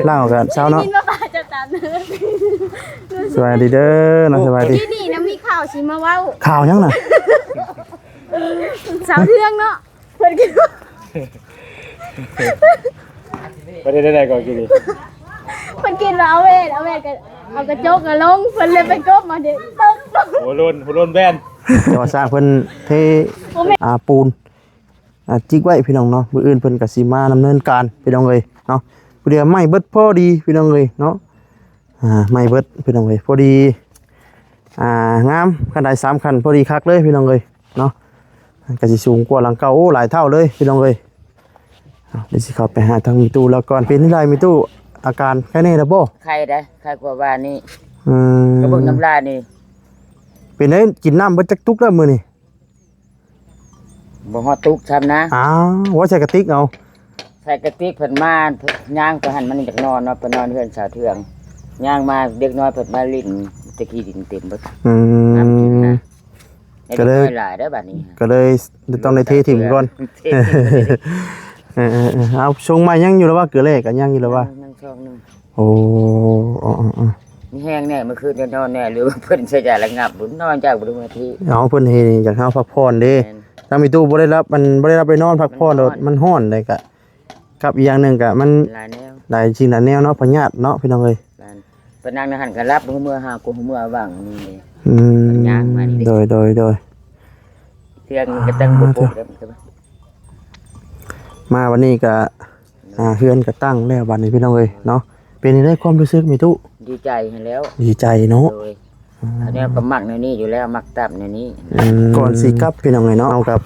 ລ້າງອອກກະເຊົາເນາະ. ໄດ້ຍິນວ່າປ້າຈະຕາມເດີ. ສະບາຍດີເດີເນາະ. ສະບາຍດີ. ທີ່ນີ້ນະມີຂ່າວຊິມາເວົ້າ. ຂ່າວຫຍັງນະ? ສາວເທືອງເນາະ ເພິ່ນກິນ ບໍ່ໄດ້ໄດ້ກໍກິນ ເພິ່ນກິນວ່າເອົາແວ່ນ ເອົາແວ່ນກໍເອົາກະຈົກມາລົງ ເພິ່ນເລີຍໄປກົບມາເດ້ ຕົກ. ໂອ້ ໂດນ ໂດນແວ່ນ. ແຕ່ວ່າຊ່າງເພິ່ນເທ ໂອ້ແມ່ນ ອ່າ ປູນ ອ່າ ຈິກໄວ້ພີ່ນ້ອງເນາະ. ມື້ອື່ນເພິ່ນກໍຊິມາດຳເນີນການພີ່ນ້ອງເອີຍເນາະ. ພໍດີໄມ້ເບິດພໍດີພີ່ນ້ອງເອີຍເນາະ. ອ່າ ໄມ້ເບິດພີ່ນ້ອງເອີຍ ພໍດີ ອ່າ ງາມ ຄັນໄດ້ສາມຄັນ ພໍດີຄັກເລີຍພີ່ນ້ອງເອີຍເນາະ. ກໍຊິສູງກວ່າຫຼັງເກົ່າ ໂອ້ ຫຼາຍເທົ່າເລີຍພີ່ນ້ອງເອີຍ. ເອົາ ດຽວຊິເຂົ້າໄປຫາທາງແມ່ຕູ້ລາວກ່ອນ. ເປັນຈັ່ງໃດແມ່ຕູ້ ອາການໄຄແນ່ແລ້ວບໍ່? ໄຄໄດ໋ ໄຄກວ່າວານນີ້. ອືມ ກໍເບິ່ງນ້ຳລາຍນີ້. ເປັນໄດ໋ ກິນນ້ຳເບິດຈັກຕຸກແລ້ວມື້ນີ້? ບໍ່ຮອດຕຸກຊ້ຳນະ. ອ້າວ ວ່າໃສ່ກະຕິກເອົາ. ໃສ່ກະຕິກເພິ່ນມາ ຍ່າງໄປຫັ້ນ ມັນຢາກນອນເນາະ ໄປນອນເຮືອນສາວເທືອງ. ຍ່າງມາເດັກນ້ອຍເພິ່ນມາຫຼິ້ນ ຕະກີ້ດິນເຕັມເບິດ. ອືມ ນ້ຳກິນນະ. ກໍເລີຍ ເດັກນ້ອຍຫຼາຍເດີບາດນີ້ ກໍເລີຍຕ້ອງໄດ້ເທຖິ້ມກ່ອນ. ເອີໆໆ ເອົາ ຊົງໃໝ່ຍັງຢູ່ລະວ່າ ເກືອແຮ່ກໍຍັງຢູ່ລະວ່າ? ຍັງ ຍັງຊອງໜຶ່ງ. ໂອ້ ເອີໆໆ ມີແຮງແນ່ ມື້ຄືນນອນແນ່ ຫຼືວ່າເພິ່ນໃຊ້ຢາລະງັບ ນອນຈາກບໍ່ໄດ້ເມືອທີ່. ເອົາ ເພິ່ນເຮັດໃຫ້ຢາກເຮົາພັກຜ່ອນເດ້. ແມ່ນ ທາງແມ່ຕູ້ບໍ່ໄດ້ຫຼັບ ມັນບໍ່ໄດ້ຫຼັບໄດ້ນອນ ພັກຜ່ອນໂດດ ມັນຮ້ອນ ມັນຮ້ອນເດ້ກະ ກັບອີກຢ່າງໜຶ່ງກະມັນຫຼາຍແນວ ຫຼາຍສິ່ງຫຼາຍແນວເນາະ ພະຍາດເນາະ ພີ່ນ້ອງເອີຍ. ແມ່ນ ໄປນັ່ງໃນຫັ້ນກະຫຼັບ ເມື່ອຫາ ເມື່ອຫາຫາ ເມື່ອຫາຫວ່າງນີ້ເດ້. ອືມ ມັນຍ່າງມານີ້ເດ້ ໂດຍ ໂດຍ ໂດຍ. ເທື່ອມັນກໍຕັ້ງບໍ່ປົກແລ້ວ ອ່າ ມາວັນນີ້ກະ ອ່າ ເຮືອນກໍຕັ້ງແລ້ວບັດນີ້ພີ່ນ້ອງເອີຍເນາະ. ເປັນຈັ່ງໃດຄວາມຮູ້ສຶກແມ່ຕູ້? ດີໃຈຫັ້ນແລ້ວ ດີໃຈເນາະ. ໂດຍ ອືມ ອັນນີ້ກໍມັກແນວນີ້ຢູ່ແລ້ວ ມັກຕາມແນວນີ້. ອືມ ກ່ອນຊິກັບພີ່ນ້ອງເອີຍເນາະ ເອົາກັບ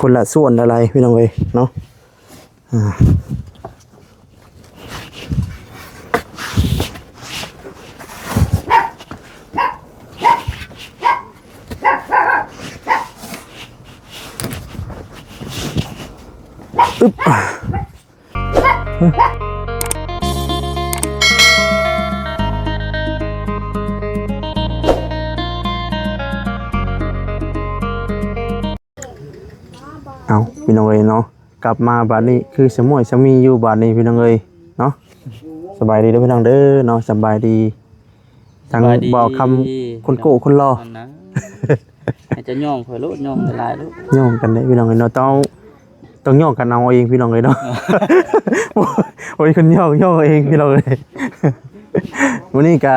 ຄົນລະສ່ວນລະໄລພີ່ນ້ອງເອີຍເນາະ. ອ່າ ອຶບ ເອົາ ພີ່ນ້ອງເອີຍເນາະ ກັບມາບາດນີ້ຄືສະໝ້ວຍສະໝີຢູ່ບາດນີ້ພີ່ນ້ອງເອີຍເນາະ. ສະບາຍດີເດີພີ່ນ້ອງເດີເນາະ ສະບາຍດີ ທັງ ສະບາຍດີ ບ່າວຄຳ ຄົນໂກ້ຄົນຫຼໍ່ ນັ້ນນະ ໃຫ້ເຈົ້າຍ້ອງຂ້ອຍໂລດ ຍ້ອງຫຼາຍໆໂລດ ຍ້ອງກັນເດ້ພີ່ນ້ອງເອີຍເນາະ. ຕ້ອງ ຕ້ອງຍ້ອງກັນເອົາເອງພີ່ນ້ອງເອີຍເນາະ. ໂອ້ຍ ຄົນຍ້ອງ ຍ້ອງເອົາເອງພີ່ນ້ອງເອີຍ. ມື້ນີ້ກະ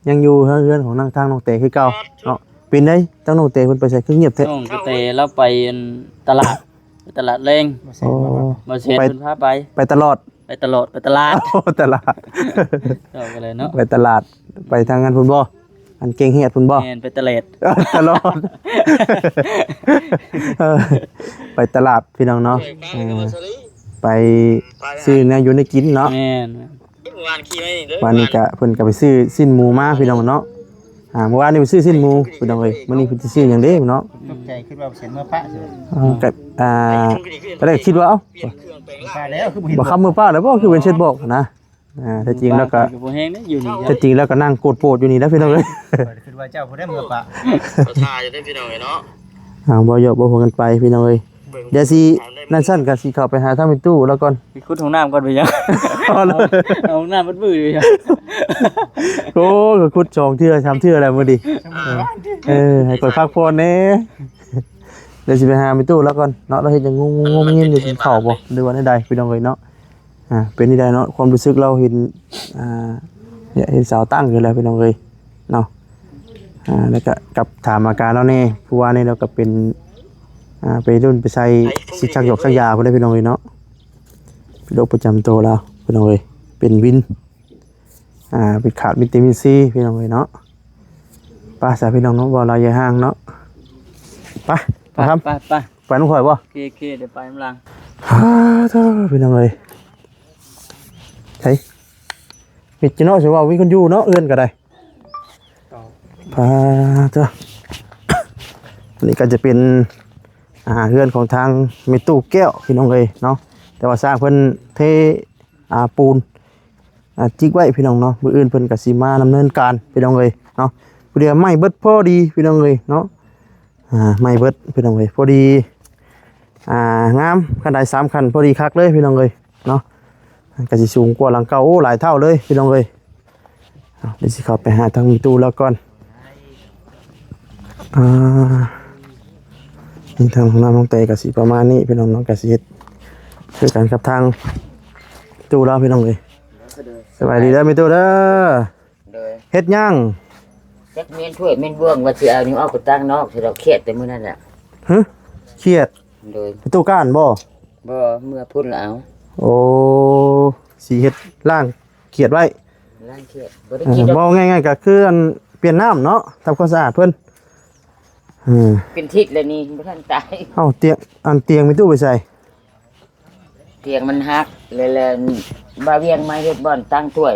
ຍັງຢູ່ເຮືອນຂອງນາງ ທາງນ້ອງແຕຄືເກົ່າເນາະ. ເປັນໃດທາງນ້ອງແຕເພິ່ນໄປໃສຄືງຽບແທ້? ນ້ອງກະແຕລາວໄປອັນຕະຫຼາດ ໄປຕະຫຼາດແລງ. ໂອ້ ບໍ່ແຊນ ບໍ່ແຊນ ເພິ່ນພາໄປ ໄປຕະຫຼອດ ໄປຕະຫຼອດ ໄປຕະຫຼາດ. ໂອ້ ຕະຫຼາດ ເຈົ້າກໍເລີຍເນາະ ໄປຕະຫຼາດ ໄປທາງນັ້ນພຸ້ນບໍ່? ອັນເກັ່ງຮຽດພຸ້ນບໍ່? ແມ່ນ ໄປຕະແຫຼດ ຕະຫຼອດ. ເອີ ໄປຕະຫຼາດພີ່ນ້ອງເນາະ. ເອີ ໄປຊື້ແນວຢູ່ແນວກິນເນາະ. ແມ່ນ. ວານນີ້ກະເພິ່ນກະໄປຊື້ຊີ້ນໝູມາພີ່ນ້ອງເນາະ. ອ່າ ມື້ວານນີ້ໄປຊື້ຊີ້ນໝູພີ່ນ້ອງເອີຍ. ມື້ນີ້ເພິ່ນຊິຊື້ຫຍັງເດ້ເນາະ? ຕົກໃຈຄິດວ່າເຊັນເມືອປະ. ເອີ ກະ ອ່າ ຕອນແລກຄິດວ່າ ເອົ້າ ປະແລ້ວຄືບໍ່ເຫັນ ບໍ່ຂັບເມືອປະແລ້ວບໍ່ ຄືເປັນເຊັດບອກນະ. ອ່າ ແທ້ຈິງແລ້ວກະ ບໍ່ແຮງເດ້ຢູ່ນີ້ ແທ້ຈິງແລ້ວກະນັ່ງໂກດໂປດຢູ່ນີ້ແຫຼະພີ່ນ້ອງເອີຍ. ຄິດວ່າເຈົ້າຜູ້ໃດເມືອປະ ກໍທ່າຢູ່ເດ້ພີ່ນ້ອງເອີຍເນາະ. ອ່າ ບໍ່ຢອກບໍ່ຫົວກັນໄປພີ່ນ້ອງເອີຍ. ດຽວຊິ ນັ້ນຊັ້ນກໍຊິເຂົ້າໄປຫາທາງແມ່ຕູ້ລາວກ່ອນ. ໄປຂຸດຫ້ອງນ້ຳກ່ອນໄປຫຍັງ? ເອົາ ເອົາຫ້ອງນ້ຳເບິດມື້ຢູ່ຫຍັງ? ໂອ້ຍ ກໍຂຸດສອງເທື່ອສາມເທື່ອແລ້ວມື້ນີ້. ເອີ ໃຫ້ຂ້ອຍພັກຜ່ອນແດ່. ດຽວຊິໄປຫາແມ່ຕູ້ລາວກ່ອນເນາະ. ລາວເຮັດຫຍັງງຸ້ມໆ ງຸ້ມໆຢູ່ ກິນເຂົ້າບໍ່ ຫຼືວ່າແນວໃດ ພີ່ນ້ອງເອີຍເນາະ. ອ່າ ເປັນຈັ່ງໃດເນາະ ຄວາມຮູ້ສຶກລາວເຫັນ ອ່າ ເຫັນສາວຕັ້ງຢູ່ແລ້ວ ພີ່ນ້ອງເອີຍເນາະ. ອ່າ ແລ້ວກະກັບຖາມອາການລາວແດ່ ເພາະວ່ານີ້ລາວກະເປັນ ອ່າ ໄປລຸ້ນໄປໃສ່ຊິສັກຢອກສັກຢາພຸ້ນແຫຼະ ພີ່ນ້ອງເອີຍເນາະ. ເປັນໂລກປະຈຳໂຕລາວ ພີ່ນ້ອງເອີຍ ເປັນວິນ ອ່າ ເປັນຂາດວິຕາມິນຊີ ພີ່ນ້ອງເອີຍເນາະ. ໄປຊະ ພີ່ນ້ອງເນາະ ເວົ້າຫຼາຍຢ່າຫ່າງເນາະ. ໄປ ໄປ ໄປ ໄປນຳຂ້ອຍບໍ່? ໂອເຄ ໂອເຄ ດຽວໄປນຳຫຼັງ. ຫາໂທ້ ພີ່ນ້ອງເອີຍ ໃສ ມິດຈະເນາະ ຊິເວົ້າມີຄົນຢູ່ເນາະ ເຮືອນກໍໄດ້. ຫາໂທ້ ອັນນີ້ກໍຈະເປັນ ອ່າ ເຮືອນຂອງທາງແມ່ຕູ້ແກ້ວ ພີ່ນ້ອງເອີຍເນາະ. ແຕ່ວ່າຊ່າງເພິ່ນເທ ອ່າ ປູນ ອ່າ ຈິກໄວ້ ພີ່ນ້ອງເນາະ. ມື້ອື່ນເພິ່ນກໍຊິມາດຳເນີນການ ພີ່ນ້ອງເອີຍເນາະ. ພໍດີໄມ້ເບິດພໍດີ ພີ່ນ້ອງເອີຍເນາະ. ອ່າ ໃໝ່ເບິດພີ່ນ້ອງເອີຍ ພໍດີ ອ່າ ງາມ ຄັນໄດສາມຄັນ ພໍດີຄັກເລີຍພີ່ນ້ອງເອີຍເນາະ ກໍຊິສູງກວ່າຫຼັງເກົ່າ ໂອ້ ຫຼາຍເທົ່າເລີຍພີ່ນ້ອງເອີຍ. ເອົາ ດຽວຊິເຂົ້າໄປຫາທາງແມ່ຕູ້ລາວກ່ອນ. ອ່າ ນີ້ທາງນ້ອງແຕກໍຊິປະມານນີ້ພີ່ນ້ອງເນາະ ກໍຊິເຮັດຄືກັນກັບທາງແມ່ຕູ້ລາວພີ່ນ້ອງເອີຍ. ສະບາຍດີເດີແມ່ຕູ້ເດີ. ໂດຍ ເຮັດຫຍັງ? ຈັກແມ່ນຖ້ວຍແມ່ນບ່ວງ ວ່າຊິເອົານີ້ອອກໄປຕັ້ງນອກ ຊິດອກຂຽດແຕ່ມື້ນັ້ນແຫຼະ. ຮະ? ຂຽດ? ໂດຍ ປະຕູກ້ານບໍ່? ບໍ່ ເມືອພຸ້ນລະເອົາ. ໂອ້ ຊິເຮັດລ້າງຂຽດໄວ້ ລ້າງຂຽດ ບໍ່ໄດ້ກິນດອກ. ເວົ້າງ່າຍໆ ກໍຄືອັນປ່ຽນນ້ຳເນາະ ທຳຄວາມສະອາດເພິ່ນ. ເປັນທິດແລ້ວນີ້ ບໍ່ທັນຕາຍ. ເອົ້າ ຕຽງ ອັນຕຽງແມ່ຕູ້ໄປໃສ? ຕຽງມັນຫັກ ແລ້ວ ແລ້ວບ່າວວຽງມາເຮັດບ່ອນຕັ້ງຖ້ວຍ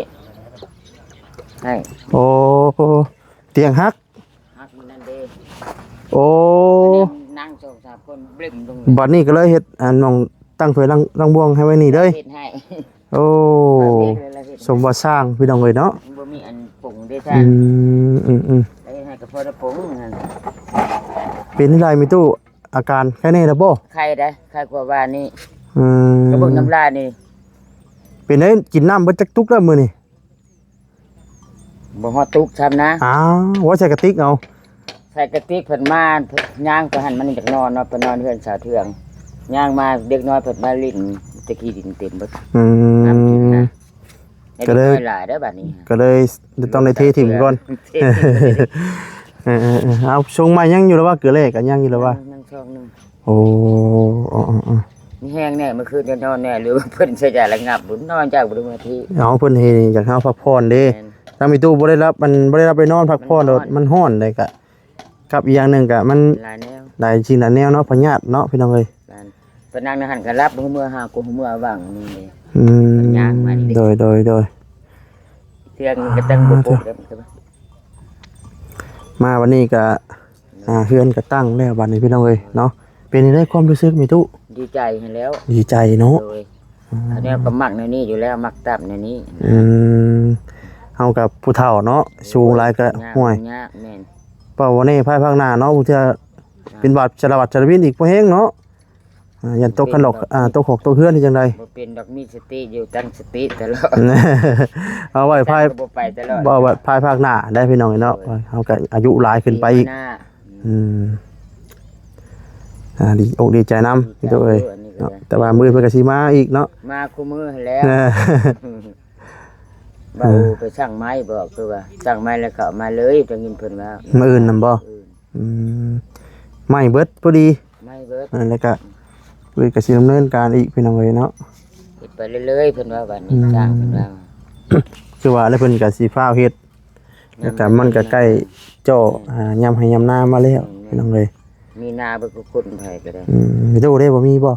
ໃຫ້. ໂອ້ ຕຽງຫັກ? ຫັກມື້ນັ້ນເດ້. ໂອ້ ນັ່ງສອງສາມຄົນບຶ້ມລົງ ບັດນີ້ກໍເລີຍເຮັດ ອັນ ໝ່ອງຕັ້ງຖ້ວຍ ຕັ້ງ ຕັ້ງບ່ວງໃຫ້ໄວ້ນີ້ເລີຍ. ເຮັດໃຫ້. ໂອ້ ເຮັດເລີຍ ເຮັດ ສົມວ່າຊ່າງພີ່ນ້ອງເອີຍເນາະ ບໍ່ມີອັນປຸງເດ້. ອືມ ອືມໆ ເຮັດໃຫ້ກໍພໍໄດ້ປຸງນັ້ນ. ເປັນຈັ່ງໃດແມ່ຕູ້ ອາການໄຄແນ່ແລ້ວບໍ່? ໄຄໄດ໋ ໄຄກວ່າວານນີ້. ອືມ ກໍເບິ່ງນ້ຳລາຍນີ້. ເປັນໄດ໋ ກິນນ້ຳເບິດຈັກຕຸກແລ້ວມື້ນີ້? ບໍ່ຮອດຕຸກຊ້ຳນະ. ອ້າວ ວ່າໃສ່ກະຕິກເອົາ. ໃສ່ກະຕິກເພິ່ນມາ ຍ່າງໄປຫັ້ນ ມັນຢາກນອນເນາະ ໄປນອນເຮືອນສາວເທືອງ. ຍ່າງມາເດັກນ້ອຍເພິ່ນມາຫຼິ້ນ ຕະກີ້ດິນເຕັມເບິດ. ອືມ ນ້ຳກິນນະ ກໍເລີຍ ເດັກນ້ອຍຫຼາຍເດີບັດນີ້ ກໍເລີຍຕ້ອງໄດ້ເທຖິ້ມກ່ອນ. ເອີໆໆ ເອົາ ຊົງໃໝ່ຍັງຢູ່ລະວ່າ ເກືອແຮ່ກໍຍັງຢູ່ລະວ່າ? ຍັງ ຍັງຊ່ອງໜຶ່ງ. ໂອ້ ເອີໆໆ ມີແຮງແນ່ ມື້ຄືນຈະນອນແນ່ ຫຼືວ່າເພິ່ນໃຊ້ຢາລະງັບບຸນ ນອນຈາກບໍ່ໄດ້ເມືອທີ່. ເອົາ ເພິ່ນເຮັດໃຫ້ຢາກເຮົາພັກຜ່ອນເດ້. ແມ່ນ ທາງແມ່ຕູ້ບໍ່ໄດ້ຫຼັບ ມັນບໍ່ໄດ້ຫຼັບໄດ້ນອນ ພັກຜ່ອນໂດດ ມັນຮ້ອນ ມັນຮ້ອນເດ້ກະ ກັບອີກຢ່າງໜຶ່ງກະມັນຫຼາຍແນວ ຫຼາຍສິ່ງຫຼາຍແນວເນາະ ພະຍາດເນາະ ພີ່ນ້ອງເອີຍ. ແມ່ນ ໄປນັ່ງໃນຫັ້ນກະຫຼັບ ບໍ່ຮູ້ເມືອຫາ ບໍ່ຮູ້ເມືອຫວ່າງນີ້ເດ້. ອືມ ມັນຍ່າງມານີ້ເດ້ ໂດຍໆໆ ເທື່ອມັນກໍຕັ້ງບໍ່ປົກແລ້ວ ມາວັນນີ້ກະ ອ່າ ເຮືອນກໍຕັ້ງແລ້ວບັດນີ້ ພີ່ນ້ອງເອີຍເນາະ. ເປັນຈັ່ງໃດຄວາມຮູ້ສຶກແມ່ຕູ້? ດີໃຈຫັ້ນແລ້ວ ດີໃຈເນາະ. ໂດຍ ອືມ ອັນນີ້ກໍມັກແນວນີ້ຢູ່ແລ້ວ ມັກຕາມແນວນີ້. ອືມ ເຮົາກັບຜູ້ເຖົ້າເນາະ ສູງຫຼາຍກໍ ຍາກ ຫ້ວຍ ຍາກ. ແມ່ນ ເວົ້າແນ່ພາຍພາກໜ້າເນາະ ບາງເທື່ອ ອ່າ ເປັນບາດສາລະວັດສາລະວິນອີກບໍ່ແຮງເນາະ. ອ່າ ຢ້ານຕົກຄັນດອກ ເປັນດອກ ອ່າ ຕົກຫອກຕົກເຮືອນເຮັດຈັ່ງໃດ? ບໍ່ເປັນດອກ ມີສະຕິຢູ່ ຕັ້ງສະຕິຕະຫຼອດ. ເອົາໄວ້ພາຍ ບໍ່ໄປຕະຫຼອດ ເວົ້າໄວ້ພາຍພາກໜ້າໄດ້ພີ່ນ້ອງເນາະ. ໂດຍ ເຮົາກໍອາຍຸຫຼາຍຂຶ້ນໄປອີກ. ອືມ ອ່າ ດີອົກດີໃຈນຳ ດີໃຈ ພີ່ນ້ອງເອີຍ ອັນນີ້ກໍ ເນາະ ໄດ້ ແຕ່ວ່າມື້ເພິ່ນກໍຊິມາອີກເນາະ ມາຄູ່ມື້ຫັ້ນແຫຼະ. ເວົ້າໄປສັ່ງໄມ້ບໍ ຄືວ່າສັ່ງໄມ້ແລ້ວກໍເອົາມາເລີຍ ໄດ້ຍິນເພິ່ນວ່າ ມື້ອື່ນນຳບໍ? ອືມ ອືມ ໄມ້ເບິດພໍດີ ໄມ້ເບິດ ເອີ ແລ້ວກະເພິ່ນກະຊິດຳເນີນການອີກ ພີ່ນ້ອງເອີຍເນາະ. ເຮັດໄປເລື້ອຍໆ ເພິ່ນວ່າ ບັດນີ້ ອືມ ຈ້າງເພິ່ນວ່າ ຄືວ່າແລ້ວເພິ່ນກະຊິຟ້າວເຮັດ ແລ້ວກະມັນກະໃກ້ເຈາະ ອືມ ອ່າ ຍາມໄຮ່ຍາມນາມາແລ້ວ ອືມ ພີ່ນ້ອງເອີຍ. ມີນາເບິດທຸກຄົນ ໃຜກໍໄດ້. ອືມ ມີຕູ້ເດ້ ບໍ່ມີບໍ່?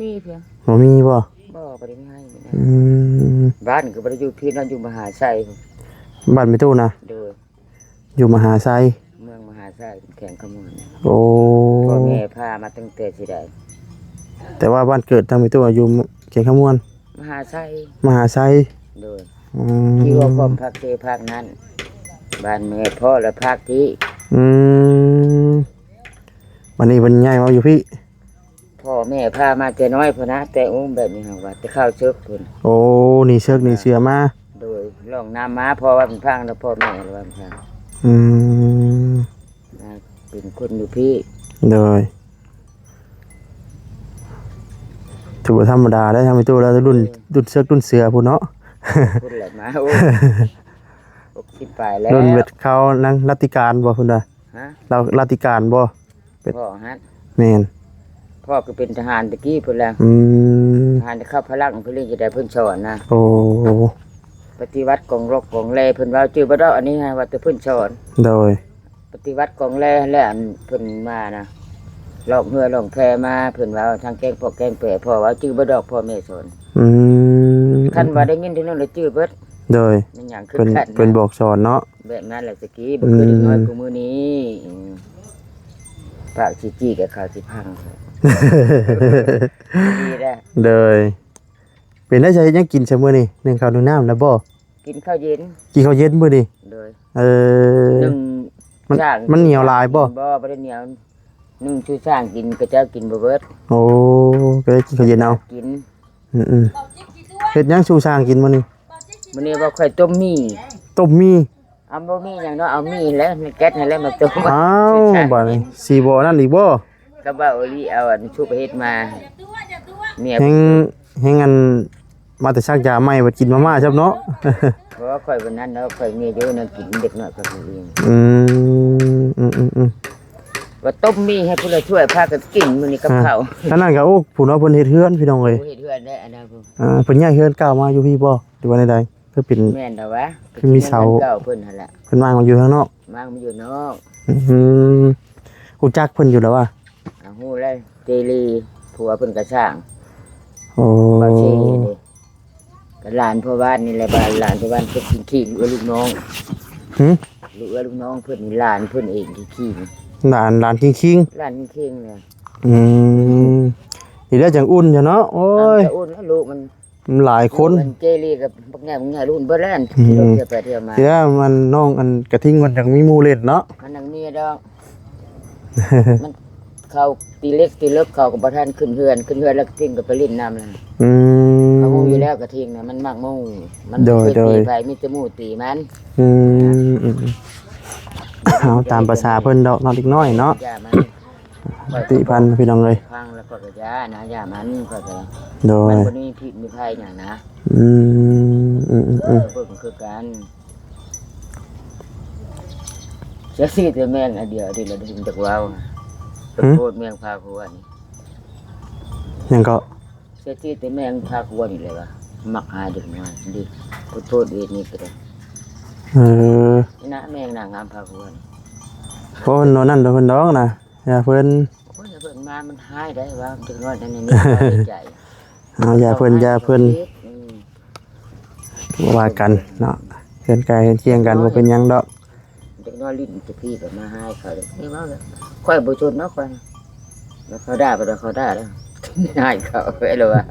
ມີພຽງ ບໍ່ມີບໍ່? ບໍ່ ບໍ່ໄດ້ມີໃຫ້. ອືມ ບ້ານກໍບໍ່ໄດ້ຢູ່ພີ້ເນາະ ຢູ່ມະຫາໄຊ. ບ້ານແມ່ຕູ້ນະ? ໂດຍ ຢູ່ມະຫາໄຊ ເມືອງມະຫາໄຊ ແຂວງຄຳມ່ວນ. ໂອ້ ພໍ່ແມ່ພາມາຕັ້ງແຕ່ຊິໄດ້ ແຕ່ວ່າບ້ານເກີດທາງແມ່ຕູ້ຢູ່ແຂວງຄຳມ່ວນ ມະຫາໄຊ ມະຫາໄຊ. ໂດຍ ອືມ ທີ່ວ່າພ້ອມພາກເຊພາກນັ້ນ ບ້ານແມ່ພໍ່ ແລະ ພາກທີ່. ອືມ ບັດນີ້ເພິ່ນຍ້າຍມາຢູ່ພີ້. ພໍ່ແມ່ພາມາແຕ່ນ້ອຍພຸ້ນນະ ແຕ່ອຸ້ມແບບນີ້ຫັ້ນວ່າ ແຕ່ເຂົ້າເສິກພຸ້ນ. ໂອ້ ໜີເສິກໜີເສືອມາ. ໂດຍ ລ່ອງນ້ຳມາ ເພາະວ່າເປັນພັງນະ ພໍ່ແມ່ລະວ່າເປັນພັງ. ອືມ ອ່າ ເປັນຄົນຢູ່ພີ້. ໂດຍ ຖືວ່າທຳມະດາໄດ໋ ທຳໄມຕູ້ລະລຸ້ນ ເອີ ລຸ້ນເສິກລຸ້ນເສືອພຸ້ນເນາະ. ພຸ້ນແຫຼະມາ ໂອ້ ຫົກສິບປາຍແລ້ວ ລຸ້ນເວັດເຂົານາງລັດຕິການບໍ່ພຸ້ນນະ? ຮະ? ລາວລັດຕິການບໍ່? ເປັນ ພໍ່ຫັ້ນ ແມ່ນ ພໍ່ກໍເປັນທະຫານແຕ່ກີ້ພຸ້ນແຫຼະ. ອືມ ທະຫານເຂົ້າພະລັງ ເພິ່ນເລີຍຈະໄດ້ເພິ່ນສອນນະ. ໂອ້ ປະຕິວັດກອງລັອກກອງແລ ເພິ່ນເວົ້າຈື່ບໍ່ດອກ ອັນນີ້ໃຫ້ວ່າແຕ່ເພິ່ນສອນ. ໂດຍ ປະຕິວັດກອງແລແຫຼະ ອັນເພິ່ນມານະ ລ່ອງເຮືອລ່ອງແພມາ ເພິ່ນເວົ້າທາງແກ້ງພໍ່ແກ້ງແປ ພໍ່ເວົ້າຈື່ບໍ່ດອກ ພໍ່ແມ່ສອນ. ອືມ ຄັນວ່າໄດ້ຍິນເທື່ອນັ້ນລະຈື່ເບິດ. ໂດຍ ແມ່ນຫຍັງຄື ເພິ່ນ ຄັນ ເພິ່ນບອກສອນເນາະ. ແບບນັ້ນແຫຼະ ຕະກີ້ ອືມ ບໍ່ຄືເດັກນ້ອຍຄູ່ມື້ນີ້ ອືມ ປາກຊິຈີ້ກັບຂາວຊິພັງ ດີແລ້ວ. ໂດຍ ເປັນໄດ໋ ເຮັດຫຍັງກິນຊະມື້ນີ້? ໜຶ້ງເຂົ້າໜຶ້ງນ້ຳແລ້ວບໍ່? ກິນເຂົ້າເຢັນ ກິນເຂົ້າເຢັນມື້ນີ້. ໂດຍ ເອີ ໜຶ້ງ ມັນ ຊ້າງ ມັນໜຽວຫຼາຍບໍ່? ບໍ່ ບໍ່ໄດ້ໜຽວ ໜຶ່ງສູ່ຊ້າງກິນ ຂະເຈົ້າກິນບໍ່ເບິດ. ໂອ້ ກໍໄດ້ກິນເຂົ້າເຢັນເອົາ. ກິນ ອືມໆ ເຮັດຫຍັງສູ່ຊ້າງກິນມື້ນີ້? ມື້ນີ້ວ່າຂ້ອຍຕົ້ມໝີ່. ຕົ້ມໝີ່? ເອົາ ບໍ່ມີຫຍັງເນາະ ເອົາໝີ່ຫັ້ນແຫຼະ ໃນແກັດຫັ້ນແຫຼະມາຕົ້ມ. ອ້າວ ບາດນີ້ຊິບໍ່ອັນນັ້ນອີກບໍ່? ກໍເວົ້າອີ່ຫຼີ ເອົາອັນຊຸບເຮັດມາ ເມຍ ແຮງ ແຮງອັນ ມາແຕ່ຊັກຢາໃໝ່ ບັດກິນມາມ່າຊ້ຳເນາະ. ບໍ່ ຂ້ອຍບໍ່ນັ້ນດອກ ຂ້ອຍມີຢູ່ແນວກິນ ເດັກນ້ອຍຂ້ອຍກິນເອງ. ອືມ ອືມໆໆ ວ່າຕົ້ມໝີ່ໃຫ້ຜູ້ລະຖ້ວຍ ພາກັນກິນມື້ນີ້ກັບເຂົ້າ. ອັນນັ້ນກໍ ໂອ້ ຜູ້ເນາະ ເພິ່ນເຮັດເຮືອນ ພີ່ນ້ອງເອີຍ. ເຮັດເຮືອນໄດ້ອັນນັ້ນ. ອ່າ ເພິ່ນຍ້າຍເຮືອນເກົ່າມາຢູ່ພີ້ບໍ່ ຫຼືວ່າແນວໃດ? ຄືເປັນ ແມ່ນແລ້ວວະ ຄືມີເສົາ ເຮືອນເກົ່າເພິ່ນຫັ້ນແຫຼະ. ເພິ່ນວາງມາຢູ່ທາງນອກ? ວາງມາຢູ່ນອກ. ອືມ ຮູ້ຈັກເພິ່ນຢູ່ແລ້ວວະ? ອ່າ ຮູ້ແລ້ວ ເຈລີ ຜົວເພິ່ນກໍສ້າງ. ໂອ້ ບ່າວເຊເດ້ ກໍຫຼານພໍ່ບ້ານນີ້ແຫຼະ ບ້ານ ຫຼານພໍ່ບ້ານເພິ່ນກິນຂີ້ ລູກເອື້ອຍລູກນ້ອງ. ຫື? ລູກເອື້ອຍລູກນ້ອງເພິ່ນນີ້ ຫຼານເພິ່ນເອງຂີ້ໆ ຫຼານ ຫຼານຄີງໆ ຫຼານຄີງໆ ແຫຼະ. ອືມ ນີ້ແຫຼະຈັ່ງອຸ່ນຢູ່ເນາະ. ໂອ້ຍ ມັນກໍອຸ່ນແລ້ວ ລູກມັນ ມັນຫຼາຍຄົນ ເຈລີກັບບັກແງ່ບັກແງ່ລຸ້ນເບິດແລ້ວ. ອືມ ຂີ່ລົດທ່ຽວໄປທ່ຽວມາ ເທື່ອມັນນ້ອງອັນກະທິງມັນຈັ່ງມີໝູ່ຫຼິ້ນເນາະ. ມັນຍັງມີດອກ ມັນເຂົ້າຕີເລັກຕີເລິກ ເຂົາກໍບໍ່ທັນຂຶ້ນເຮືອນ ຂຶ້ນເຮືອນແລ້ວກະທິງກໍໄປຫຼິ້ນນຳ. ອືມ ເຂົາຮູ້ຢູ່ແລ້ວກະທິງນະ ມັນມັກໝູ່ ມັນ ໂດຍ ບໍ່ເຄີຍຕີໃຜ ມີແຕ່ໝູ່ຕີມັນ. ອືມ ອືມ ເອົາຕາມພາສາເພິ່ນດອກເນາະ ເດັກນ້ອຍເນາະ. ຕິພັນພີ່ນ້ອງເອີຍ ຟັງແລ້ວຂ້ອຍກໍຢ້ານນະ ຢ້ານມັນ ຂ້ອຍກໍ ໂດຍ ມັນບໍ່ໄດ້ມີພິດມີໄພຫຍັງນະ. ອືມ ອືມໆໆ ເອີ ເບິ່ງຄືກັນ ຈະຊື້ແຕ່ແມງອັນດຽວນີ້ລະ ໄດ້ຍິນຈັກເວົ້າ ຫື? ໂພດແມງພາຫົວນີ້. ຫຍັງເກາະ? ສະຕິແຕ່ແມງພາກວນນີ້ແຫຼະວ່າ ມັກຫາເດັກນ້ອຍເດ້ ໂພດເວດນີ້ກໍໄດ້. ເອີ ນີ້ນະ ແມງນາງງາມພາກວນ. ໂອ້ ໂນນັ້ນໂດເພິ່ນດອກນະ ຢ່າເພິ່ນ ໂອ້ຍ ຢ່າເພິ່ນມາ ມັນຮ້າຍໄດ໋ວ່າ ເດັກນ້ອຍນັ້ນນີ້ໃຈ. ເອົາ ຢ່າເພິ່ນ ຢ່າເພິ່ນ. ອືມ ບໍ່ວ່າກັນເນາະ ເຮືອນໃກ້ເຮືອນຄຽງກັນ ບໍ່ເປັນຫຍັງດອກ. ເດັກນ້ອຍຫຼິ້ນແຕ່ພີ້ກໍມາຮ້າຍເຂົາເດ້ ນີ້ເວົ້າແລ້ວ ຂ້ອຍບໍ່ຊົນເນາະ ຂ້ອຍ ແລ້ວເຂົາດ່າໄປແລ້ວ ເຂົາດ່າແລ້ວ ຮ້າຍເຂົາໄປແລ້ວວ່າ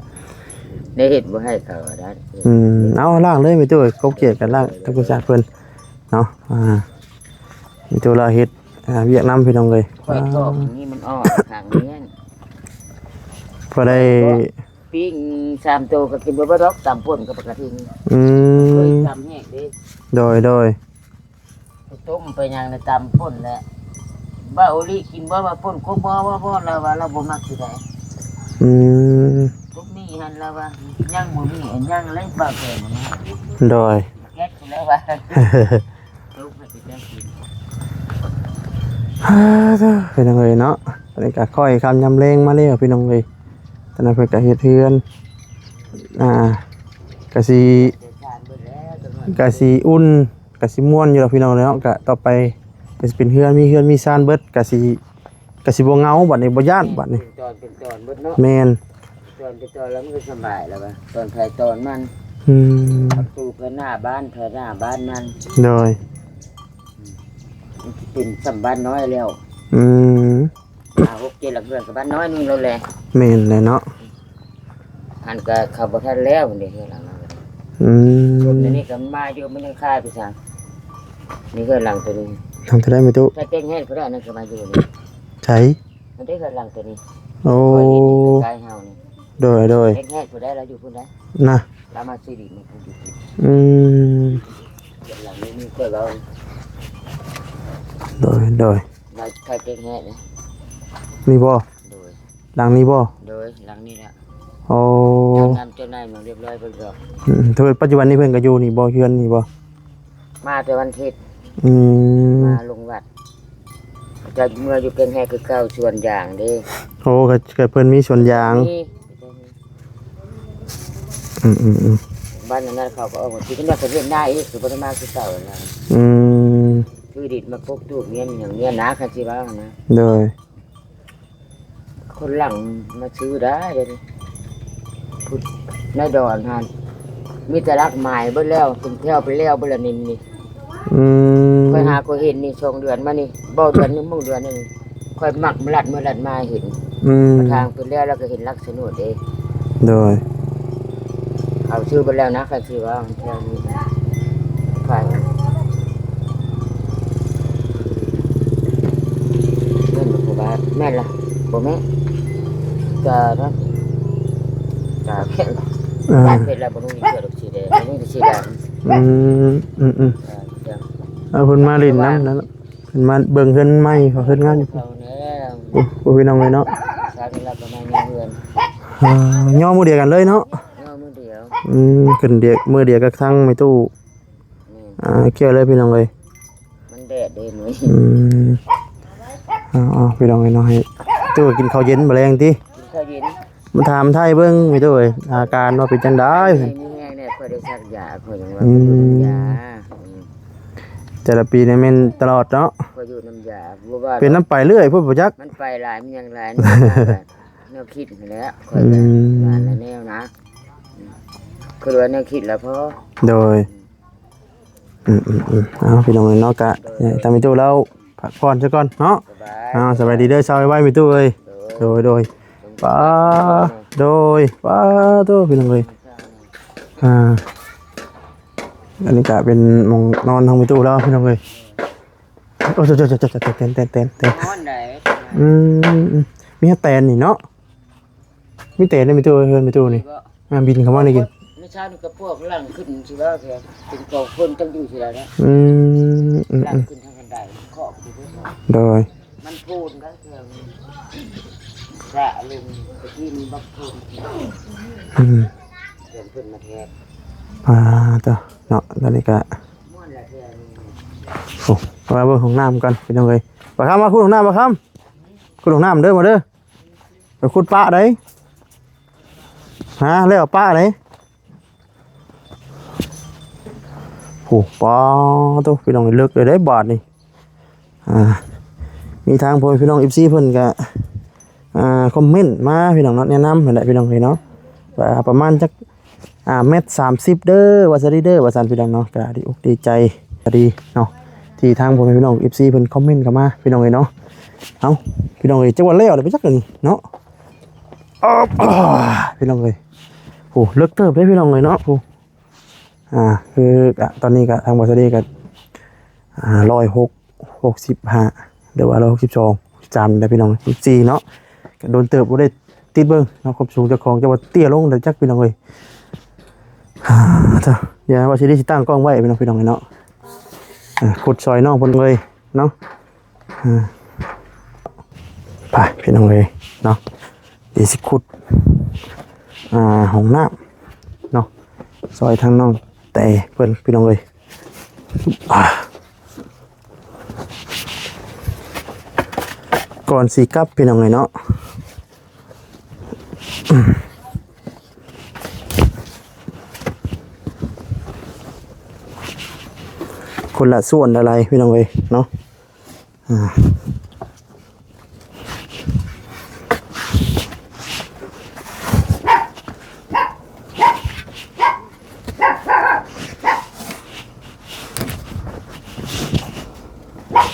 ໄດ້ເຮັດບໍ່ໃຫ້ເຂົາໄດ້. ອືມ ເອົາ ລ້າງເລີຍແມ່ຕູ້ ກົບກຽດກັນ ລ້າງທຳຄວາມສະອາດເພິ່ນເນາະ. ອ່າ ແມ່ຕູ້ລາວເຮັດ ອ່າ ວຽກນຳ ພີ່ນ້ອງເອີຍ. ຂ້ອຍຖອກນີ້ມັນອອກຂ້າງນີ້ ພໍໄດ້ ປີ້ງສາມໂຕກໍກິນບໍ່ເບິດດອກ ຕຳປົ່ນກັບປາກະທິງ. ອືມ ເຄີຍຕຳແຫ້ງເດ້. ໂດຍ ໂດຍ ໄປຕົ້ມໄປຫຍັງໃນຕຳປົ່ນແຫຼະ ບ່າວໂອລິກິນບໍ່ ວ່າປົ່ນກົບບໍ່ ບໍ່ ບໍ່ ລາວວ່າລາວບໍ່ມັກຊິໄດ້. ອືມ ກົບໝີ່ຫັ້ນລາວວ່າຍັງບໍ່ມີ ຍັງເລີຍ ບ່າວແກ່ມັນ. ໂດຍ ແກະແລ້ວວ່າ ເອີ ພີ່ນ້ອງເອີຍເນາະ ອັນນີ້ກໍຄ່ອຍຄ່ຳຍາມແລງມາແລ້ວ ພີ່ນ້ອງເອີຍ. ຕອນນັ້ນເພິ່ນກໍເຮັດເຮືອນ ອ່າ ກະຊິ ກະຊິອຸ່ນ ກະຊິມ່ວນຢູ່ດອກ ພີ່ນ້ອງເອີຍເນາະ. ກະຕໍ່ໄປກະຊິເປັນເຮືອນ ມີເຮືອນມີຊານເບິດ ກະຊິ ກະຊິບໍ່ເຫງົາ ບັດນີ້ບໍ່ຢ້ານ ບັດນີ້. ເປັນຕອນເປັນຕອນເບິດເນາະ. ແມ່ນ ຕອນເປັນຕອນແລ້ວມັນກໍສະບາຍແລ້ວວ່າ ຕອນໃຜຕອນມັນ. ອືມ ປະຕູໄປໜ້າບ້ານ ໄປໜ້າບ້ານນັ້ນ. ໂດຍ ມັນຊິເປັນສ່ຳບ້ານນ້ອຍແລ້ວ. ອືມ ຫ້າຫົກເຈັດຫຼັງເຮືອນກໍບ້ານນ້ອຍໜຶ່ງແລ້ວແຫຼະ. ແມ່ນແຫຼະເນາະ ຫັ້ນກໍເຂົາບໍ່ທັນແລ້ວເດ້ ເຮືອນຫຼັງນັ້ນ. ອືມ ຄົນໃນນີ້ກໍມາຢູ່ ມັນຍັງຄາຍໄປຊະ. ນີ້ເຮືອນຫຼັງໂຕນີ້ ຫຼັງໂຕໃດແມ່ຕູ້? ຖ້າແຕ່ງແຮດກໍໄດ້ ນັ້ນກໍມາຢູ່ນີ້. ໃສ? ມັນໄດ້ເຮືອນຫຼັງໂຕນີ້. ໂອ້ ຂ້ອຍເຮັດຢູ່ໃກ້ເຮົານີ້. ໂດຍ ໂດຍ ແຕ່ງແຮດຜູ້ໃດລາວຢູ່ພຸ້ນໃດ໋ ນະ ລາວມາຊື້ດິນໃຫ້ຜູ້ຢູ່ພຸ້ນ. ອືມ ເຮືອນຫຼັງນີ້ມີຂ້ອຍເວົ້າ. ໂດຍ ໂດຍ ລາວໃກ້ແຕ່ງແຮດນີ້. ນີ້ບໍ່? ໂດຍ ຫຼັງນີ້ບໍ່? ໂດຍ ຫຼັງນີ້ແຫຼະ. ໂອ້ ງາມເຈົ້ານາຍມາຮຽບຮ້ອຍເພິ່ນກໍ. ອືມ ເຖິງປັດຈຸບັນນີ້ເພິ່ນກໍຢູ່ນີ້ບໍ່? ເຮືອນນີ້ບໍ່? ມາແຕ່ວັນທິດ. ອືມ ມາລົງວັດ. ຈະເມືອຢູ່ແກ່ງແຮດຄືເກົ່າ ສວນຢາງເດ້. ໂອ້ ກໍ ກໍເພິ່ນມີສວນຢາງ. ມີ ອືມໆໆ ບ້ານນັ້ນເຂົາກໍອອກມາກິນ ແລ້ວກໍເຮັດນາອີກ ຄືບໍ່ໄດ້ມາຄືເກົ່ານະ. ອືມ ຄືດິນມາປົກຕູບເມຍນຫຍັງເມຍນາ ຄັນຊິເວົ້ານະ. ໂດຍ ຄົນຫຼັງມາຊື້ໄດ້ເດ ໃນດອນຫັ້ນ ມີແຕ່ຫຼັກໝາຍເບິດແລ້ວ ເປັນແຖວໄປແລ້ວເບິດລະນີ້. ອືມ ຂ້ອຍຫາກໍເຫັນນີ້ ສອງເດືອນມານີ້ ບໍ່ ເດືອນໜຶ່ງ ເບິ່ງເດືອນໜຶ່ງ ຂ້ອຍມັກມາລັດເມືອລັດມາເຫັນ. ອືມ ທາງເປັນແລ້ວ ແລ້ວກໍເຫັນຫຼັກສະໂໜດເດ້. ໂດຍ ເຂົາຊື້ເບິດແລ້ວນະ ຄັນຊິວ່າແຖວນີ້ ຂາຍ. ນັ້ນລະ ບໍ່ແມ່ນ ກະນັ້ນ ກະແຂນ ເອີ ກະເປັນລະ ບໍ່ມີເສື້ອດອກສີແດງ ບໍ່ມີແຕ່ສີດຳ. ອືມ ອືມ ອືມ ເອີ ເອີ ເພິ່ນມາຫຼິ້ນນຳນັ້ນ ເພິ່ນມາເບິ່ງເຮືອນໃໝ່ ເຂົາເຮັດງານຢູ່ ເຂົາແນ່ ໂອ້ ໂອ້ ພີ່ນ້ອງເອີຍເນາະ ຊາວນີ້ລະກໍມາຢູ່ເຮືອນ ເອີ ຍໍມື້ດຽວກັນເລີຍເນາະ ຍໍມື້ດຽວ ອືມ ຂຶ້ນດຽວ ມື້ດຽວກັບທາງແມ່ຕູ້ ແມ່ນ ອ່າ ກ່ຽວເລີຍພີ່ນ້ອງເອີຍ ມັນແດດເດ້ມື້ນີ້ ອືມ ເອົາໆ ພີ່ນ້ອງເອີຍເນາະ ໃຫ້ຕູ້ກິນເຂົ້າເຢັນມື້ແລງຕິ ກິນເຂົ້າເຢັນ ມາຖາມໄຖ່ເບິ່ງແມ່ຕູ້ເອີຍ ອາການວ່າເປັນຈັ່ງໃດ ມີແຮງແດ່ ຂ້ອຍໄດ້ສັກຢາ ຂ້ອຍຍັງວ່າ ອືມ ຢາ ອືມ ແຕ່ລະປີນີ້ແມ່ນຕະຫຼອດເນາະ ຂ້ອຍຢູ່ນຳຢາ ບໍ່ວ່າ ເປັນນຳໄປເລື້ອຍພຸ້ນບໍ່ຈັກ ມັນໄປຫຼາຍ ມັນຍັງຫຼາຍ ແນວຄິດຫັ້ນແຫຼະ ຂ້ອຍ ອືມ ວ່າແນວນະ ອືມ ຄືວ່າແນວຄິດລະພໍ ໂດຍ ອືມ ອືມ ອືມ ເອົາ ພີ່ນ້ອງເອີຍເນາະ ກະໃຫ້ທາງແມ່ຕູ້ລາວພັກຜ່ອນຊະກ່ອນເນາະ ເອົາ ສະບາຍດີເດີ ເຊົາໄວໆ ແມ່ຕູ້ເອີຍ ໂດຍ ໂດຍ ໂດຍ ປາ ໂດຍ ປາໂຕ ພີ່ນ້ອງເອີຍ ອ່າ ອັນນີ້ກະເປັນໝ່ອງນອນຂອງແມ່ຕູ້ລາວ ພີ່ນ້ອງເອີຍ ໂອ້ ໂຕໆໆໆ ແຕນໆໆ ນອນໄດ້ ອືມ ມີແຕ່ແຕນນີ້ເນາະ ມີແຕ່ແຕນໃນແມ່ຕູ້ ເຮືອນແມ່ຕູ້ນີ້ ອ່າ ບິນເຂົ້າມານີ້ກິນ ໃນເຊົ້ານີ້ກໍພວກຫຼັງຂຶ້ນຊິວ່າເປັນກອງຄົນຈັກຢູ່ຊິໄດ້ນະ ອືມ ອືມ ຫຼັງຂຶ້ນທາງບັນໄດ ເຄາະຢູ່ເດີ ໂດຍ ມັນໂພນໄດ້ເທື່ອສະລົງໄປກິນບັກໂພນ ອືມ ເພິ່ນ ເພິ່ນມາແທກ ອ່າ ໂຕ ເນາະ ຕອນນີ້ກະ ມ່ວນລະເທື່ອ ໂອ້ ມາເບິ່ງຫ້ອງນ້ຳກ່ອນ ພີ່ນ້ອງເອີຍ ປາຄຳ ມາຂຸດຫ້ອງນ້ຳ ປາຄຳ ຂຸດຫ້ອງນ້ຳເດີ ມາເດີ ໄປຂຸດປະໄດ໋ ຫາແລ້ວປະໄດ໋ ໂອ້ ປາໂຕ ພີ່ນ້ອງ ເລິກເລີຍເດ້ບາດນີ້ ອ່າ ມີທາງພໍ່ແມ່ພີ່ນ້ອງ ເອັຟຊີ ເພິ່ນກະ ອ່າ ຄອມເມັນມາ ພີ່ນ້ອງເນາະ ແນະນຳຫັ້ນແຫຼະ ພີ່ນ້ອງເອີຍເນາະ ວ່າປະມານຈັກ ອ່າ ແມັດສາມສິບເດີ ວ່າຊັ້ນເດີ ວ່າຊັ້ນ ພີ່ນ້ອງເນາະ ກະດີອົກດີໃຈ ກະດີເນາະ ທີ່ທາງພໍ່ແມ່ພີ່ນ້ອງ ເອັຟຊີ ເພິ່ນຄອມເມັນເຂົ້າມາ ພີ່ນ້ອງເອີຍເນາະ ເອົ້າ ພີ່ນ້ອງເອີຍ ຈັກວ່າແລ້ວແລ້ວໄປຈັກອັນນີ້ເນາະ ອອບ ພີ່ນ້ອງເອີຍ ໂອ້ ເລິກເຕີບເດ້ ພີ່ນ້ອງເອີຍເນາະ ໂອ້ ອ່າ ຄືກະຕອນນີ້ກະທາງບ່າວສາລີກະ ອ່າ ຮ້ອຍຫົກ ຫົກສິບຫ້າ ຫຼືວ່າຮ້ອຍຫົກສິບສອງ ສາມນີ້ແຫຼະພີ່ນ້ອງ ສິບສີ່ເນາະ ກະດົນເຕີບບໍ່ໄດ້ຕິດເບິ່ງເນາະ ຄວາມສູງເຈົ້າຂອງ ຈັກວ່າເຕ້ຍລົງແລ້ວຈັກ ພີ່ນ້ອງເອີຍ ດຽວວ່າຊິໄດ້ຊິຕັ້ງກ້ອງໄວ້ ພີ່ນ້ອງ ພີ່ນ້ອງເນາະ ອ່າ ຂຸດຊ່ອຍນ້ອງເພິ່ນເລີຍເນາະ ອ່າ ໄປ ພີ່ນ້ອງເອີຍເນາະ ດຽວຊິຂຸດ ອ່າ ຫ້ອງນ້ຳເນາະ ຊ່ອຍທາງນ້ອງແຕ່ເພິ່ນ ພີ່ນ້ອງເອີຍ ອ່າ ກ່ອນຊິກັບ ພີ່ນ້ອງເອີຍເນາະ ຄົນລະສ່ວນລະໄລ ພີ່ນ້ອງເອີຍເນາະ ອ່າ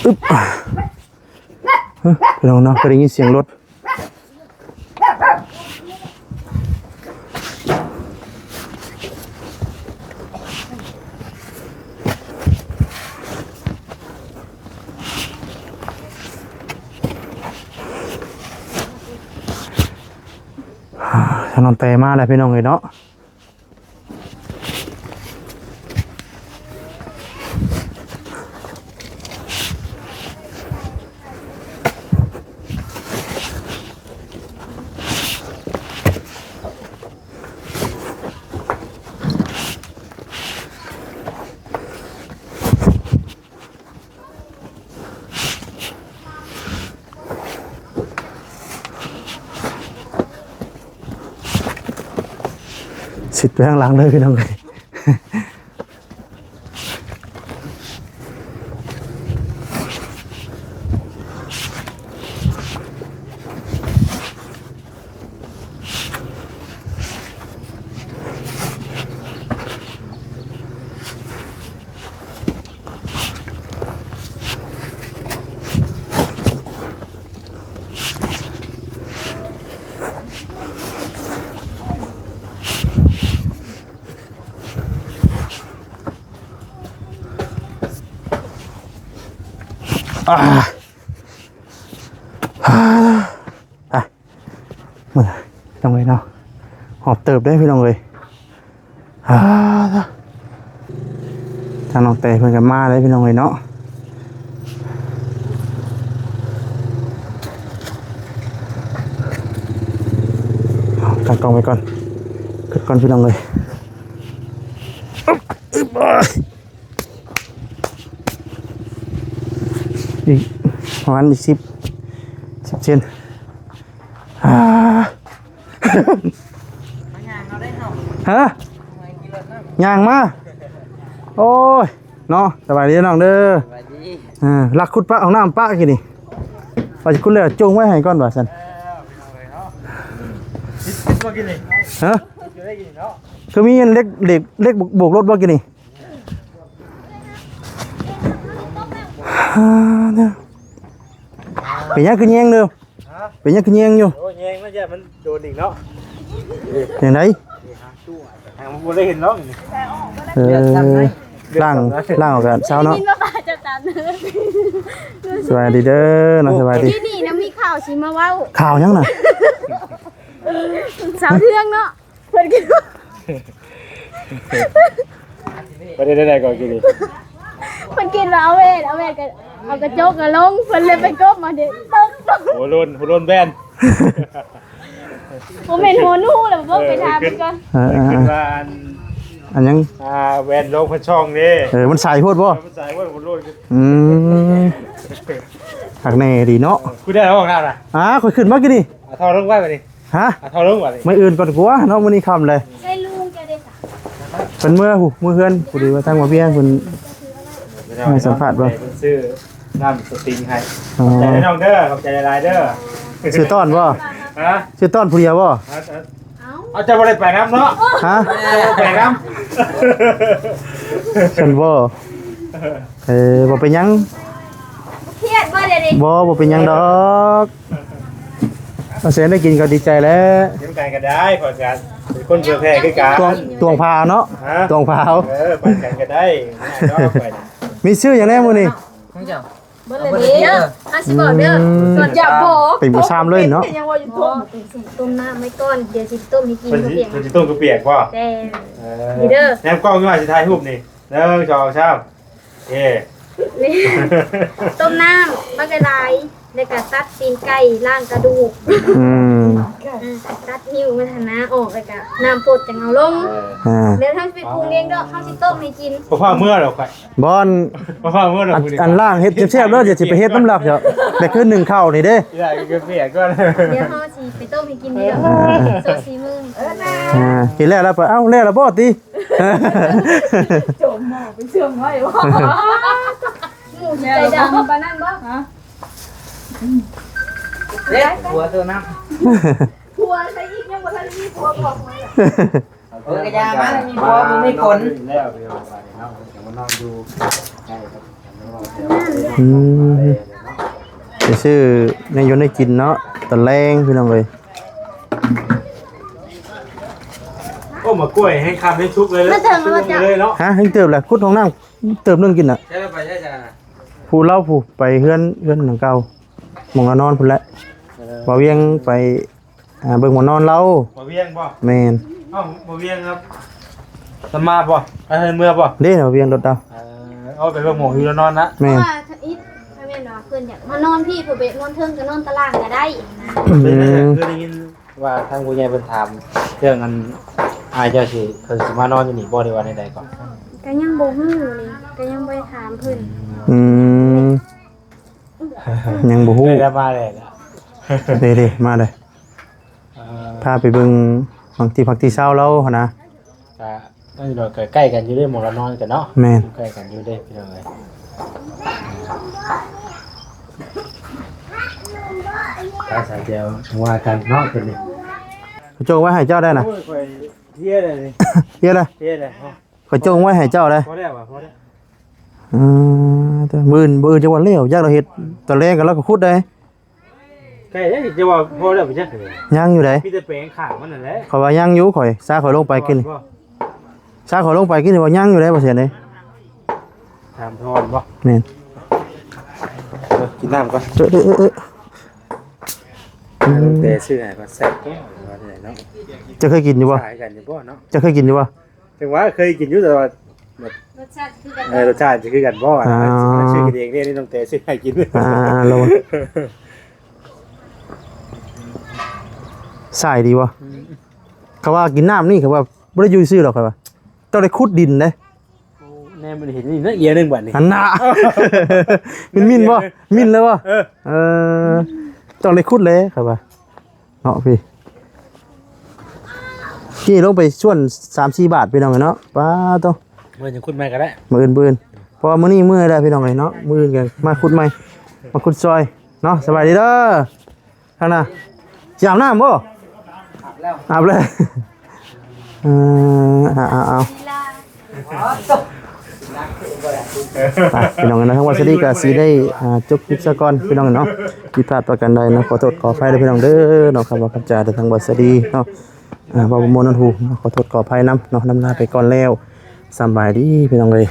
ອຶບ ເຮີ້ຍ ພີ່ນ້ອງເນາະ ກໍໄດ້ຍິນສຽງລົດ ທາງນ້ອງແຕ່ມາແລ້ວ ພີ່ນ້ອງເອີຍເນາະ ຊິດໄປທາງຫຼັງເລີຍ ພີ່ນ້ອງເອີຍ. ອ່າ ອ່າ พี่น้องเอ้ยเนาะ หอบเติบเด้อพี่น้องเอ้ย อ่า ทางน้องแต่เพิ่นก็มาแล้วพี่น้องเอ้ยเนาะ เอาตั้งกล้องไว้ก่อน ขึ้นก่อนพี่น้องเอ้ย อึ๊บ อึ๊บ อีกประมาณอีกสิบ สิบเซน อ่า ฮะ ย่างมา โอ้ย เนาะ สบายดีน้องเด้อ สบายดี อ่า ลักขุดปะ ห้องน้ำปะกินนี่ ว่าสิขุดแล้วจงไว้ให้ก่อนว่าซั่น ฮะ คือมีเหล็ก เหล็ก เหล็กโบกรถบ่กินนี่ เป็นหยังคือแยงเด้อ ฮะ เป็นหยังคือแยงอยู่ โอ้ย แยงมันจะมันโดนอีกเนาะ จั่งใด๋ หาบ่ได้เห็นเนาะ เออ ล้าง ล้างออกกันเช้าเนาะ ได้ยินว่าป้าจะตามเด้อ สบายดีเด้อเนาะ สบายดี ที่นี่นะมีข่าวสิมาเว้า ข่าวหยังน่ะ สาวเทืองเนาะ เพิ่นคิดว่า บ่ได้ได้ก่อนกินนี่ เพิ่นคิดว่าเอาแว่น เอาแว่นก็เอากระจกก็ลง เพิ่นเลยไปกบมาเด้ ตก หัวโล้น หัวโล้นแว่น บ่แม่นหัวหนูแล้วบ่ไปถามเพิ่นก่อน เออ เออ เออ คิดว่าอัน อันหยัง อ่า แว่นลงเพิ่นช่องเด้ เออ มันใสโพดบ่ มันใสโพด หัวโล้น อืม คักแน่ดีเนาะ กูได้ห้องน้ำนะ อ่า ข้อยขึ้นมากินนี่ เอาท่อลงไว้บัดนี้ ฮะ เอาท่อลงบัดนี้ มื้ออื่นก่อนกว่าเนาะ มื้อนี้ค่ำเลย ใช่ลุงแกเด้อ เพิ่นเมือผู้ เมือเฮือน ผู้ดีว่าทางบ่เวียงเพิ่นให้สัมภาษณ์บ่ เพิ่นซื้อน้ำสติงให้ อ๋อ ขอบใจน้องเด้อ ขอบใจหลายๆเด้อ ซื้อต้อนบ่ ฮะ ซื้อต้อนผู้เดียวบ่ ฮะ เอาเจ้าบ่ได้ไปนำเนาะ ฮะ ไปนำ ซั่นบ่ เออ บ่เป็นหยัง เครียดบ่เดี๋ยวนี้ บ่ บ่เป็นหยังดอก เอาเสียได้กินก็ดีใจแล้ว กินกันก็ได้ ข้อยก็เป็นคนเผื่อแผ่คือกัน ตวง ตวงพาเนาะ ฮะ ตวงพา เออ ไปกันก็ได้ ง่ายดอกไปนะ มีชื่อหยังแน่มื้อนี้ ของเจ้า เบิ่งเลยเด้อ ห้าสิบบอกเด้อ อืม ส่วนอย่าบอก เป็นผู้ชามเลยเนาะ ยังว่าอยู่ต้ม ต้มน้ำไว้ก่อน เดี๋ยวสิต้มให้กิน เพิ่นสิ ข้าวเปียก เพิ่นสิต้มข้าวเปียกบ่ แต่ เออ นี่เด้อ แนมกล้องขึ้นมาสิถ่ายรูปนี่ หนึ่ง สอง สาม เอ้ นี่ ต้มน้ำบักหลายๆ แล้วก็ตัดตีนไก่ ล้างกระดูก อืม อืม ตัดนิ้วมันหั่นนะออก แล้วก็น้ำปดจั่งเอาลง เออ อ่า แล้วเฮาสิไปปรุงเองดอก เฮาสิต้มให้กิน บ่พาเมือดอกข่อย บ่อน บ่พาเมือดอก อัน มื้อนี้ อันล้างเฮ็ดแซ่บๆเด้อ เดี๋ยวสิไปเฮ็ดน้ำลักเจ้า แบบคือนึ่งข้าวนี่เด้ อยากกินกาแฟก่อน เดี๋ยวเฮาสิไปต้มให้กินเด้อ อ่า โซซีมือ อ่า กินแล้วแล้วไป เอ้า แล้วแล้วบ่ติ จมหม้อไปเชื่อมไว้บ่ หมูสิใจดำปานนั้นบ่ ฮะ เอ๊ะ ผัวตัวนั้น ผัวใส่อีกยังบ่ทันมีผัวบอกเลย เออ กะยามันมีผัวบ่มีผล แล้วพี่น้อง เนาะ ยังมานอนอยู่ใกล้กับ อืม ไปซื้อแนวอยู่แนวกินเนาะ ตอนแลงพี่น้องเอ้ย โอ้ มากล้วยให้คำให้ทุกเลย มาเถิงแล้วจ้ะ เลยเนาะ ฮะ ให้เติบแหละ ขุดห้องน้ำเติบหนึ่งกินน่ะ ใช่แล้วไปใช่จ้ะ ผู้เล่าผู้ไปเฮือน เฮือนหลังเก่า หม่องเรานอนพุ้นแหละ เออ บ่าวเวียงไป อ่า เบิ่งหมอนอนเรา บ่าวเวียงบ่ แม่น เอ้า บ่าวเวียงครับ สมาบ่ ไปเฮือนเมือบ่ เด้ บ่าวเวียงรถเอา เออ เอาไปเบิ่งหมองอยู่แล้วนอนนะ แม่น เพราะว่าถ้าอิด ถ้าแม่นว่าเพิ่นอยากมานอนพี่ ผู้ไปนอนเทิงก็นอนตารางก็ได้นะ อืม เป็นไง คือได้ยินว่าทางผู้ใหญ่เพิ่นถามเรื่องอันอ้ายเจ้าสิ เพิ่นสิมานอนอยู่นี่บ่ หรือว่าใดๆก่อน ก็ยังบ่ฮู้นี่ ก็ยังบ่ได้ถามเพิ่น อืม ยังบ่ฮู้ ได้มาแล้ว เด้ๆ มาเลย เอ่อ พาไปเบิ่งบางที่พักที่เช่าเราหั่นนะ ก็นั่นเนาะ ก็ใกล้กันอยู่เด้ หม่องเรานอนกันเนาะ แม่น ใกล้กันอยู่เด้พี่น้องเอ้ย ไปสายเดียวว่ากันเนาะ ตัวนี้ เขาจงไว้ให้เจ้าได้นะ โอ้ย ข่อยเที่ยเลย เที่ยเลย เที่ยเลย ข้อยจงไว้ให้เจ้าเด้ พอแล้วว่ะ พอแล้ว อืม มื้ออื่น มื้ออื่นจั่งว่าแล้ว ย่านเราเฮ็ด ตอนแลงก็เราก็ขุดได้ ใกล้แล้ว จั่งว่าพอแล้วไปจัก ยังอยู่ได๋ มีแต่แปลงข้างมันนั่นแหละ ข้อยว่ายังอยู่ ข้อย ซาข้อยลงไปกิน บ่ ซาข้อยลงไปกิน ว่ายังอยู่ได๋ บ่เสียเด้ ถามทอนบ่ แม่น เออ กินน้ำก่อน เออ เออ เออ เออ ອືມ ແຕ່ຊື້ໃຫ້ກໍແຊບຕົວະ ວ່າຈັ່ງໃດເນາະ. ເຈົ້າເຄີຍກິນຢູ່ບໍ່? ຄ້າຍກັນຢູ່ບໍ່ເນາະ? ເຈົ້າເຄີຍກິນຢູ່ບໍ່? ຈັ່ງວ່າເຄີຍກິນຢູ່ ແຕ່ວ່າແບບ ລົດຊາດຄືກັນ ເອີ ບໍ່? ລົດຊາດຊິຄືກັນບໍ່ ອ່າ ຊື້ກິນເອງເດ້ ນີ້ນ້ອງແຕຊື້ໃຫ້ກິນ ອ່າໆ ລະວັງ ສາຍດີບໍ່? ອືມ ເຂົາວ່າກິນນ້ຳນີ້ ເຂົາວ່າບໍ່ໄດ້ຢູ່ຊື່ດອກ ເຂົາວ່າຕ້ອງໄດ້ຂຸດດິນເດ້. ໂອ້ ແນມມັນເຫັນນີ້ນະ ເອີຍໜຶ່ງບາດນີ້ ອັນນ່າ ມິນໆບໍ່? ມິນແລ້ວບໍ່? ເອີ ເອີ ຕ້ອງໄດ້ຂຸດແຫຼະ ເຂົາວ່າ. ເນາະພີ່ ທີ່ລົງໄປຊວນສາມສີ່ບາດ ພີ່ນ້ອງເອີຍເນາະ. ປ້າໂຕ ມື້ອື່ນຈັ່ງຂຸດໃໝ່ກໍໄດ້ ມື້ອື່ນ ມື້ອື່ນ ເພາະວ່າມື້ນີ້ເມື່ອຍແລ້ວ ພີ່ນ້ອງເອີຍເນາະ. ມື້ອື່ນກໍມາຂຸດໃໝ່ ມາຂຸດຊອຍເນາະ. ສະບາຍດີເດີ ທາງໜ້າ ຊິອາບນ້ຳບໍ່? ອາບແລ້ວ ອາບແລ້ວ ເອີ ເອົາໆໆ ໄປ ພີ່ນ້ອງເນາະ ທາງວັດສະດີກະຊິໄດ້ ອ່າ ຈົບຄລິບຊະກ່ອນ ພີ່ນ້ອງເນາະ. ຜິດພາດປະການໃດເນາະ ຂໍໂທດຂໍອະໄພເດີ ພີ່ນ້ອງເດີເນາະ. ຄຳວ່າຄຳຈາຈາກທາງວັດສະດີເນາະ ອ່າ ເວົ້າບໍ່ມ່ວນຫນວກຫູ ຂໍໂທດຂໍອະໄພນຳເນາະ. ນຳລາໄປກ່ອນແລ້ວ ສຳບາຍດີ ພີ່ນ້ອງເອີຍ.